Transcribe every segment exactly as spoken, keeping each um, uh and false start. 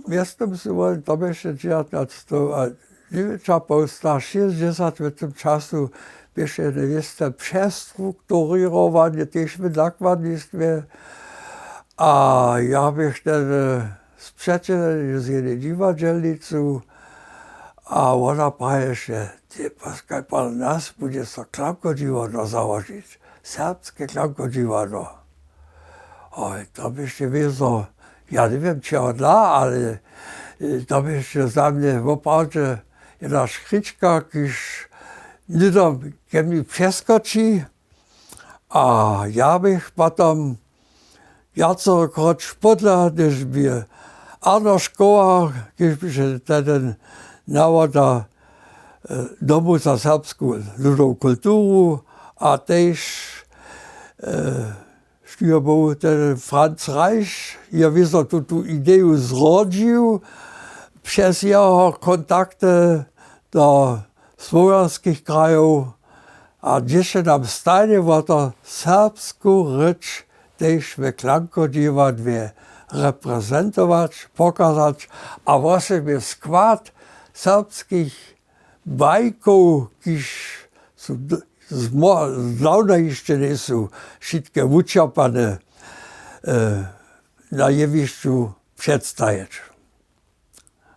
Městno su woni to běše dźewjatnaćstow a dźewjećapołsta šěsćdźesat w tym času běše jene wěste přestrukturirowanje tež w nakładnistwje. A ja běch tehdy spřećeleny z jednej dźiwadźelnicu a wona praješe: „Ty, poskaj, pal nas budźe so klankodźiwadło załožić, serbske klankodźiwadło.“ Oj, to běše wězo, ja njewěm čehodla, ale to běše za mnje woprawdźe jedna škrička, kiž hnydom ke mni přeskoči. A ja běch potom wjacerekroć podla, hdyž bě Arno Škoła, kiž běše tehdy nawoda domu za serbsku ludowu kulturu a tež štyjo był ten Franz Reich, je wězo tu, tu ideju zrodźił přez jeho kontakty do słowjanskich krajow a dźěše nam stajnje wo to serbsku rěč tež w klankodźiwadłe reprezentować, pokazać a wosebje skład serbskich bajkow, kiž su zdawna hišće njejsu wšitke wučerpane, na jewišću předstajić.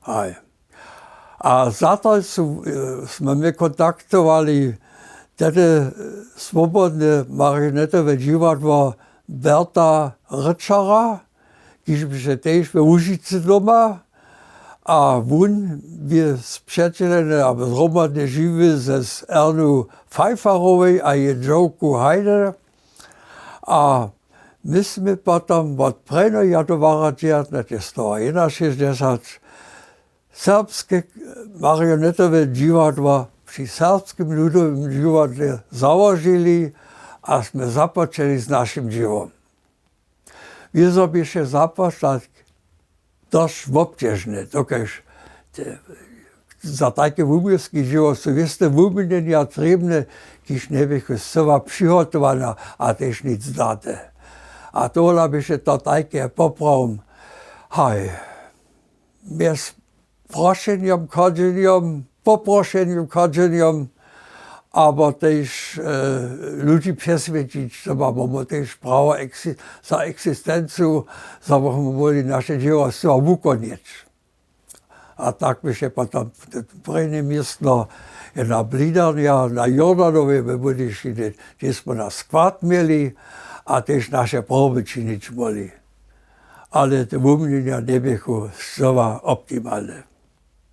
Haj. A za to su smy my kontaktowali tehdy swobodne marionetowe dźiwadło Berta Ryczera, kiž běše tež we Łužicy doma. A wón bě spřećeleny abo zhromadnje žiwy z Ernu Pfeifferowej a jeje dźowku Heide. A my smy potom wot prěnjeho januara dźewjatnaćestow jedenašěsćdźesat serbske marionetowe dźiwadło při Serbskim ludowym dźiwadle załožili a smy započeli z našim dźěłom. Wězo běše započatk dosć wobćežne, dokelž za tajke wuměłske dźěło su wěste wuměnjenja trěbne, kiž njeběchu scyła přihotowane a tež nic date. A tola běše to tajke poprawom, haj, mjez prošenjom, chodźenjom, poprošenjom, chodźenjom, abo tež ludźi přeswědčić, zo mamy tež prawo za eksistencu, zo bychmy móhli naše dźěło scyła wukonjeć. A tak běše potom prěnje městno jedna blidarnja na Jordanowje we Budyšinje, hdźež smy naš skład měli a tež naše proby činić móhli. Ale te wuměnjenja njeběchu scyła optimalne.